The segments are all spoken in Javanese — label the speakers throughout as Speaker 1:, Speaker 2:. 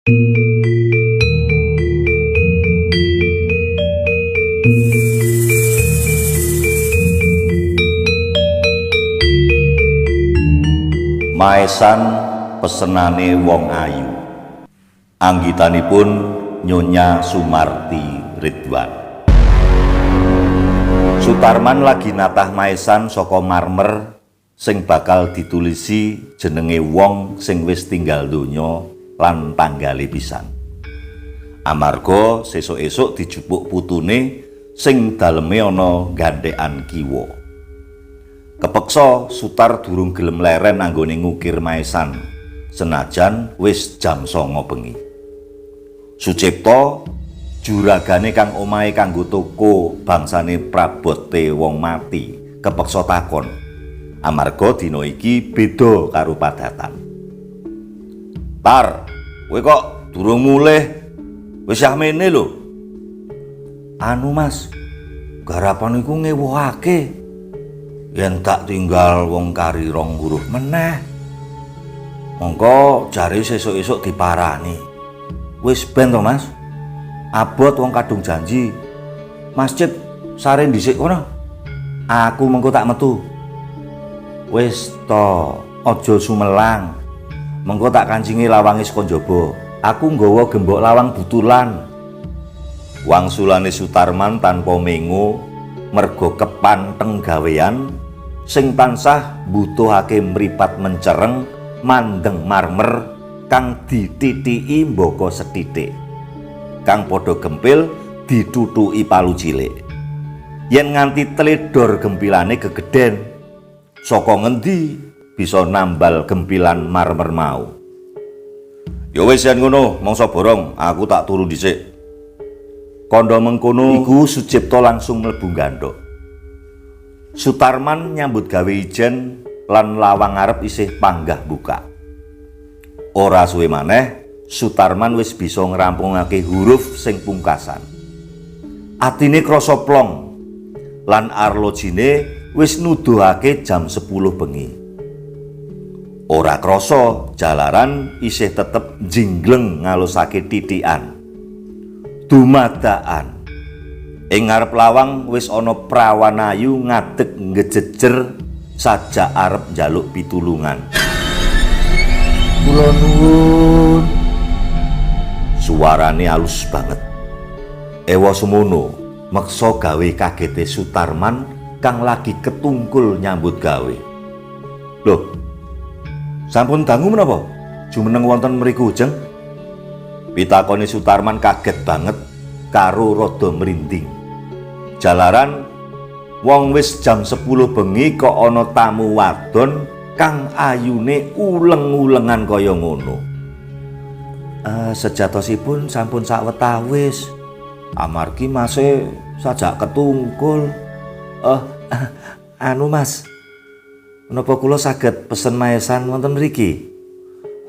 Speaker 1: Maesan pesenane wong ayu. Anggitanipun Nyonya Sumarti Ridwan. Sutarman lagi natah maesan saka marmer sing bakal ditulisi jenenge wong sing wis tinggal donya lan tanggale pisan. Amarga sesuk-esuk dijupuk putune sing daleme ana gandhekan kiwa. Kepeksa Sutar durung gelem leren anggone ngukir maesan, senajan wis jam 09.00 bengi. Sucipto juragane kang omahe kanggo toko bangsane prabote wong mati, kepeksa takon. Amarga dina iki beda karo padatan. Tar, kowe kok durung mulih? Wis yahmene lho. Anu Mas, garapan iku ngewuhake. Yen tak tinggal wong kari rong huruf meneh. Mongko jare sesuk-esuk diparani. Wis ben to, Mas. Abot wong kadung janji. Masjid sare dhisik kono. Aku mengko tak metu. Wis to, aja sumelang. Mengko tak kancingi lawange saka njaba. Aku nggawa gembok lawang butulan. Wangsulane Sutarman tanpa mengo merga kepanteng gawean sing tansah mbutuhake mripat mencereng mandeng marmer kang ditithiki mbaka sethithik. Kang padha gempil ditutuki palu cilik. Yen nganti tledor gempilane gegeden, saka ngendi bisa nambal gempilan marmer mau? Ya wis yen ngono, mangsa borong, aku tak turu dhisik. Kandha mengkono iku Sucipto langsung mlebu gandhok. Sutarman nyambut gawe ijen lan lawang ngarep isih panggah buka. Ora suwe maneh, Sutarman wis bisa ngrampungake huruf sing pungkasan. Atine krasa plong lan arlojine wis nuduhake jam 10 bengi. Ora krasa jalaran isih tetep jinggleng ngalusake titikan. Dumadakan ing ngarep lawang wis ana prawan ayu ngadeg ngejejer sajak arep njaluk pitulungan.
Speaker 2: Kula nuwun.
Speaker 1: Suarane alus banget. Ewa semono meksa gawe kagete Sutarman kang lagi ketungkul nyambut gawe. Loh, sampun dangu menapa? Jumeneng wonten mriku, Jeng? Pitakone Sutarman kaget banget karo rada merinding. Jalaran wong wis jam 10 bengi kok ana tamu wadon kang ayune uleng-ulengan kaya ngono. Sejatosipun sampun sawetawis. Amargi mase sajak ketungkul. Anu Mas. Menapa kula saged pesen maesan wonten mriki?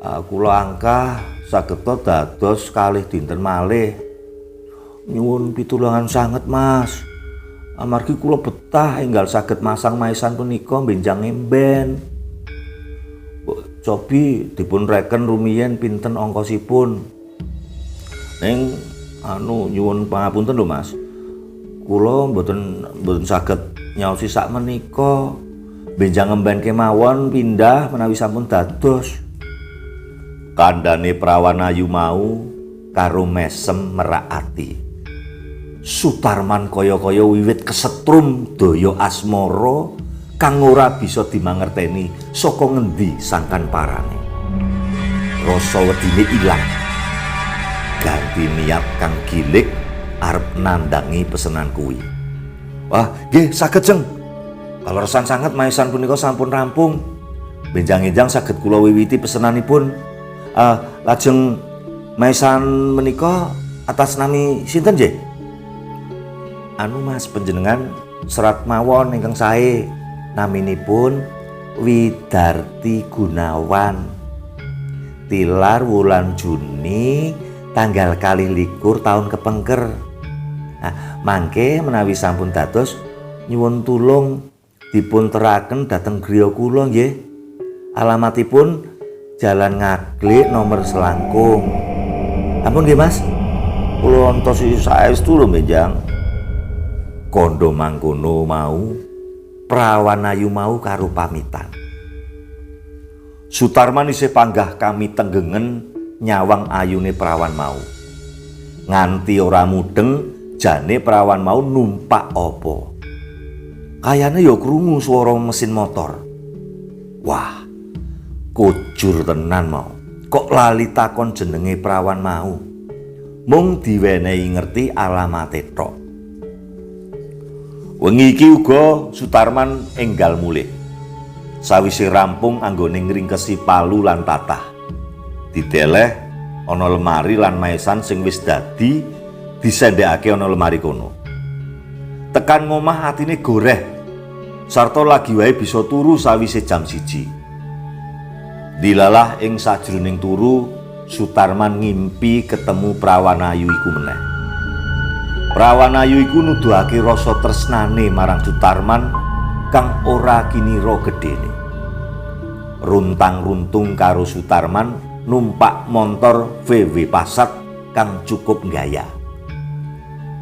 Speaker 1: Kula angkah sageta dados kalih dinten malih. Nyuwun pitulungan sanget, Mas. Amargi kula betah enggal saged masang maesan punika benjang emben. Mbok cobi dipun reken rumiyin pinten ongkosipun. Ning anu nyuwun pangapunten lho, Mas. Kula mboten saged nyaosi sak menika. Benjang emben kemawon pindah menawi sampun dados. Kandhane prawan ayu mau karo mesem merak ati. Sutarman kaya-kaya wiwit kesetrum daya asmara kang ora bisa dimangerteni saka ngendi sangkan parane. Rasa wedine ilang. Ganti niat kang gilik arep nandangi pesenan kuwi. Wah, nggih saged, Jeng. Kaleresan sanget maesan punika sampun rampung. Benjang-enjang saged kula wiwiti pesenanipun. Lajeng maesan menika atas nami sinten nggih? Anu Mas, panjenengan serat mawon ingkang sae. Naminipun Widarti Gunawan. Tilar wulan Juni tanggal 22 tahun kepengker. Nah, mangke menawi sampun dados nyuwun tulung dipun teraken dhateng griya kula nggih. Alamatipun Jalan Ngaglik nomor selangkung. Ampun nggih, Mas. Kula entosi saestu lho benjang. Kondo mangkono mau, prawan ayu mau karo pamitan. Sutarman isih panggah kami tenggengen nyawang ayune prawan mau. Nganti ora mudeng jane prawan mau numpak apa. Kayane ya krungu swara mesin motor. Wah, kujur tenan mau. Kok lali takon jenenge prawan mau. Mung diwenehi ngerti alamate tok. Wengi iki uga Sutarman enggal mulih. Sawise rampung anggone ngringkesi palu lan tatah. Dideleh ana lemari lan maesan sing wis dadi disendekake ana lemari kono. Tekan ngomah atine goreh. Sarta lagi wae bisa turu sawise jam 1. Dilalah ing sajroning turu Sutarman ngimpi ketemu prawan ayu iku meneh. Prawan ayu iku nuduhake rasa tresnane marang Sutarman kang ora kinira gedene. Runtang-runtung karo Sutarman numpak montor VW Passat kang cukup gaya.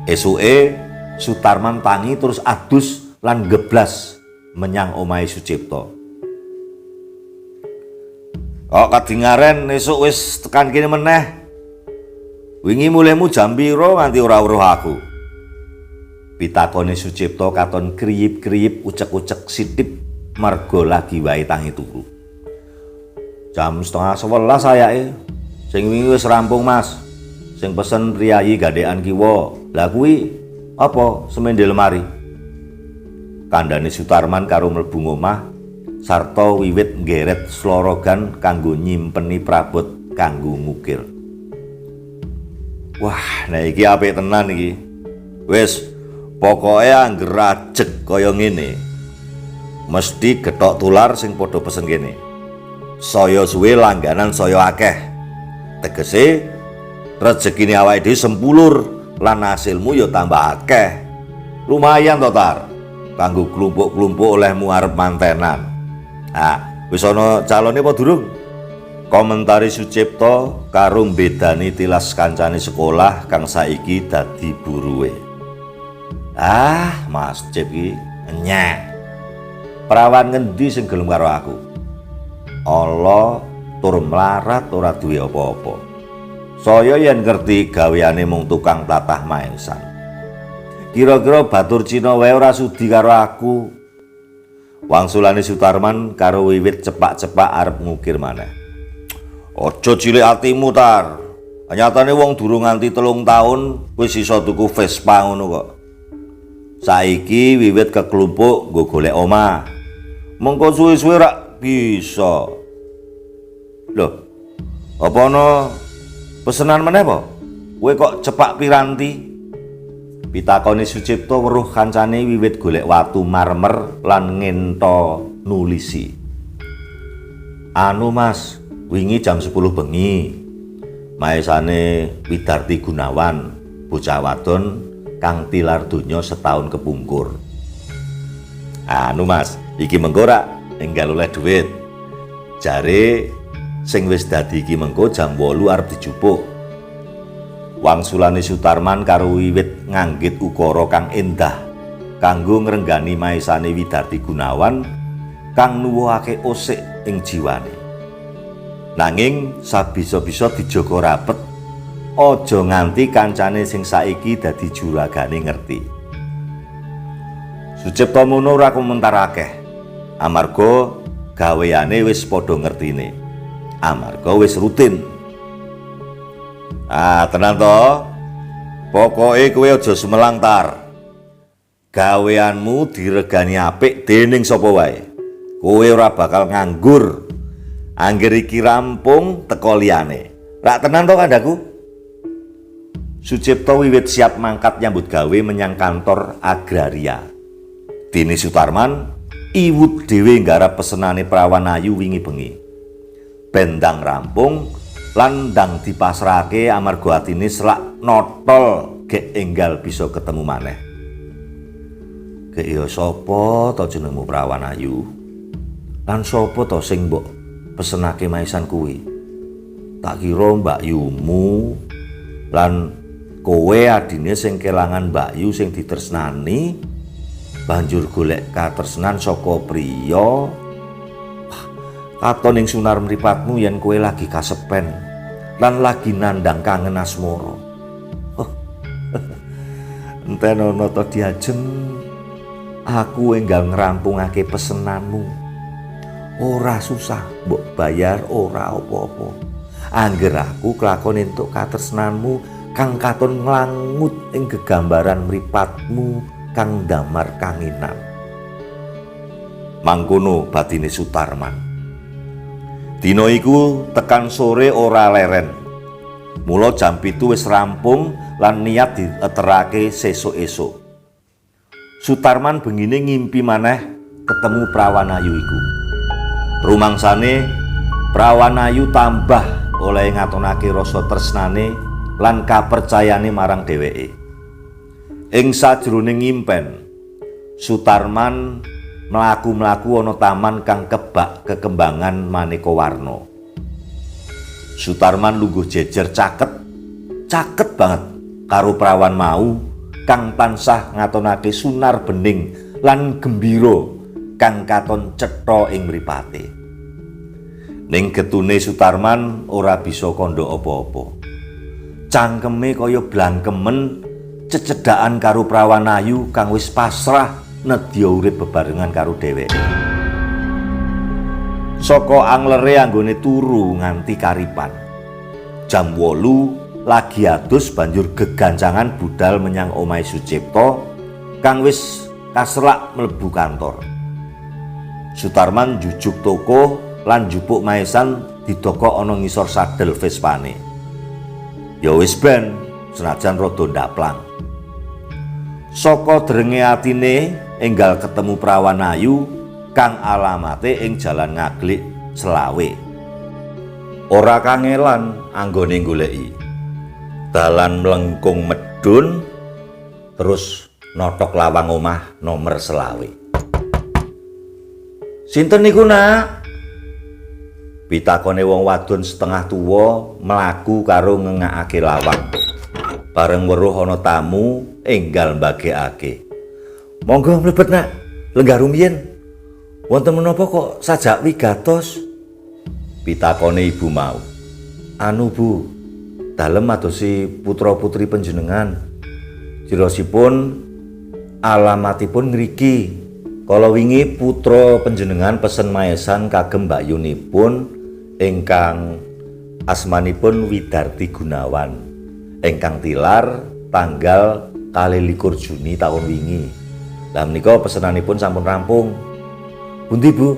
Speaker 1: Esuke Sutarman tangi terus adus lan geblas menyang omahe Sucipto. Kok kadingaren esuk wis tekan kene meneh. Wingi mulihmu jam pira nganti ora weruh aku? Pitakone Sucipto katon kriyip-kriyip ucek-ucek sithip merga lagi wae tangi turu. Jam 10.30 ayake. Sing wingi wis rampung, Mas. Sing pesen priyayi gandekan kiwa. Lah kuwi apa semende lemari? Kandhane Sutarman karo mlebu ngomah sarta wiwit nggeret slorogan kanggo nyimpeni prabot kanggo ngukir. Wah, nah iki apik tenan iki. Wis, pokoke angger ajeg kaya ngene, mesti gethok tular sing padha pesen kene. Saya suwe langganan saya akeh. Tegese rezekine awake dhewe sempulur lan hasilmu ya tambah akeh. Lumayan to, Tar. Kanggo klumpuk-klumpuk olehmu arep mantenan. Ah, wis ana calone apa durung? Komentari Sucipto karo mbedani tilas kancane sekolah kang saiki dadi buruhe. Ah, Mas Cip iki nyek. Prawan ngendi sing gelem karo aku? Ala tur mlarat ora duwe apa-apa. Saya yen ngerti gaweane mung tukang tatah maesan. Kira-kira batur Cina wae ora sudi karo aku. Wangsulane Sutarman karo wiwit cepak-cepak arep ngukir maneh. Aja cilik atimu, Tar. Nyatane wong durung nganti 3 taun wis iso tuku Vespa ngono kok. Saiki wiwit keklumpuk nggo golek omah. Mengko suwe-suwe rak bisa. Loh, apa ana pesenan meneh apa? Kowe kok cepak piranti? Pitakone Sucipto weruh kancane wiwit golek watu marmer lan ngento nulisi. Anu Mas, wingi jam 10 bengi. Maesane Widarti Gunawan, bocah wadon kang tilar donya setahun kepungkur. Anu Mas, iki mengko rak enggal oleh duit. Jare sing wis dadi iki mengko jam 8 arep dijupuk. Wangsulane Sutarman karo wiwit nganggit ukara kang endah kanggo ngrenggani maesane Widarti Gunawan kang nuwuhake osik ing jiwane. Nanging sabisa-bisa dijaga rapet, aja nganti kancane sing saiki dadi juragane ngerti. Sucipto mono ora komentar akeh, amarga gaweane wis padha ngertine. Amarga wis rutin. Ah, tenan to? Pokoke kowe aja sumelang, Tar. Gaweanmu diregani apik dening sapa wae. Kowe ora bakal nganggur. Angger iki rampung teko liyane. Rak tenan to kandhaku? Sucipto wiwit siap mangkat nyambut gawe menyang kantor agraria. Dene Sutarman iwut dhewe nggarap pesenane prawan ayu wingi bengi. Bendang rampung lan ndang dipasrahake amarga atine selak notol gek enggal bisa ketemu maneh. Gek ya sapa to jenengmu prawan ayu? Lan sapa to sing mbok pesenake maisan kuwi? Tak kira Mbak Yumu. Lan kowe adine sing kelangan mbakyu sing ditresnani banjur golek katresnan saka priya. Katon ing sunar mripatmu yen kowe lagi kasepen lan lagi nandang kangen asmara. Oh. Entenono to diajeng, aku enggal ngrampungake pesenanmu. Ora susah mbok bayar, ora apa-apa. Angger aku kelakon entuk katresnanmu kang katon nglangut ing gegambaran mripatmu kang damar kanginan. Mangkono batine Sutarman. Dina iku tekan sore ora leren. Mula jam 7 wis rampung lan niat dieterake sesuk-esuk. Sutarman bengine ngimpi maneh ketemu prawan ayu iku. Rumangsane prawan ayu tambah oleh ngatonake rasa tresnane lan kapercayane marang dheweke. Ing sajroning ngimpen, Sutarman mlaku-mlaku ana taman kang kebak kekembangan maneka warna. Sutarman lungguh jejer caket, caket banget karo prawan mau kang tansah ngatonake sunar bening lan gembira kang katon cetha ing mripate. Ning getune Sutarman ora bisa kandha apa-apa. Cangkeme kaya blangkemen cecedhakan karo prawan ayu kang wis pasrah nedya urip bebarengan karo dheweke. Saka anglere anggone turu nganti karipan. Jam 8 lagi adus banjur gegancangan budal menyang omahe Sucipto kang wis kaselak mlebu kantor. Sutarman jujuk toko lan njupuk maesan didokok ana ngisor sadel Vespane. Ya wis ben, senajan rada ndaplang. Saka drenge atine enggal ketemu prawan ayu kang alamate ing Jalan Ngaglik 25. Ora kangelan anggone goleki. Dalan mlengkung medhun terus notok lawang omah nomor 25. Sinten niku, Nak? Pitakone wong wadon setengah tuwa mlaku karo ngengakake lawang. Bareng weruh ana tamu enggal mbagekake. Monggo mlebet, Nak. Lenggah rumiyin. Wonten menapa kok sajak wigatos? Pitakone ibu mau. Anu, Bu, dalem madosi putra-putri panjenengan. Cirosipun alamatipun ngriki. Kala wingi putra panjenengan pesen maesan kagem mbakyunipun ingkang asmanipun Widarti Gunawan ingkang tilar tanggal 22 Juni tahun wingi. Lah menika pesenanipun sampun rampung. Pundi, Bu?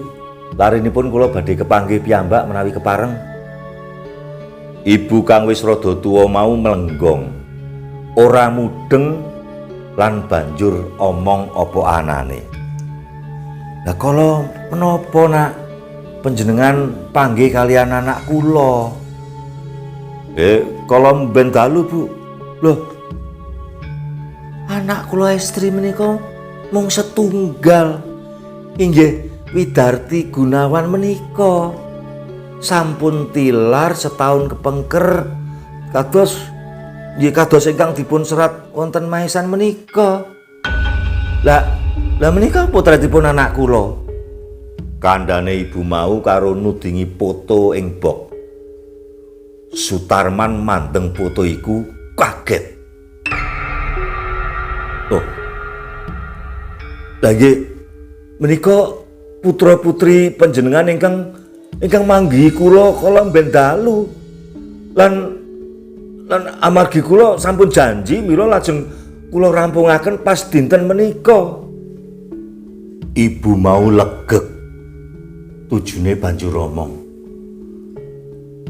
Speaker 1: Larinipun kula badhe kepanggih piyambak menawi kepareng. Ibu kang wis rada tuwa mau mlenggong. Ora mudeng lan banjur omong apa anane. Lah kala menapa, Nak? Panjenengan panggih kalian anak kula. Kala mben dalu, Bu. Loh. Anak kula estri menika mung setunggal. Inggih Widarti Gunawan menika. Sampun tilar setahun kepengker, kados nggih kados ingkang dipun serat wonten maesan menika. Lah, lah menika potretipun anak kula. Kandhane ibu mau karo nudingi foto ing bok. Sutarman mandeng foto iku kaget. Oh. Lah nggih menika putra-putri panjenengan ingkang ingkang manggihi kula kala mben dalu. Lan lan amargi kula sampun janji, mila lajeng kula rampungaken pas dinten menika. Ibu mau legeg. Tujune banjur omong.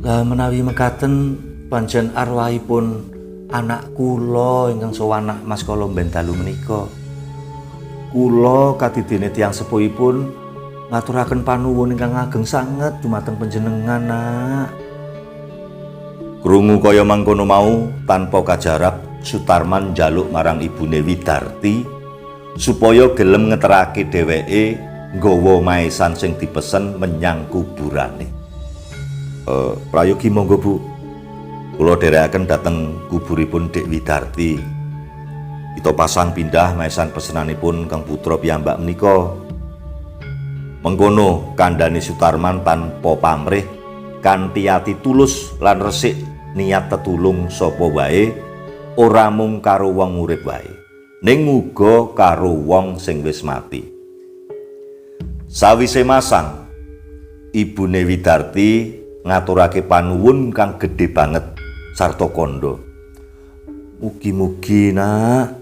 Speaker 1: Lah menawi mekaten pancen arwahipun anak kula ingkang sowan Mas kala mben dalu menika. Kula kadidene tiyang sepuhipun ngaturaken panuwun ingkang ageng sanget dumateng panjenengan, Nak. Krungu kaya mangkono mau, tanpa kajarab Sutarman njaluk marang ibune Widarti supaya gelem ngeterake dheweke nggawa maesan sing dipesen menyang kuburane. Prayogi monggo, Bu. Kula dherekaken dhateng kuburipun Dik Widarti. Kita pasang pindah maesan pesenanipun Kang Putra piyambak menika. Mengkono kandhane Sutarman tanpa pamrih, kanthi ati tulus lan resik niat tetulung sapa wae, ora mung karo wong urip wae, ning uga karo wong sing wis mati. Sawise masang, ibune Widarti ngaturake panuwun kang gedhe banget sarta kandha. "Mugi-mugi, Nak,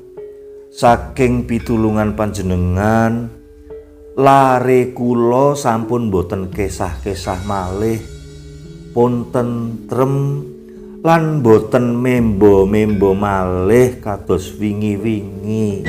Speaker 1: saking pitulungan panjenengan lare kula sampun boten kesah-kesah malih, pun tentrem lan boten membo-membo malih kados wingi-wingi."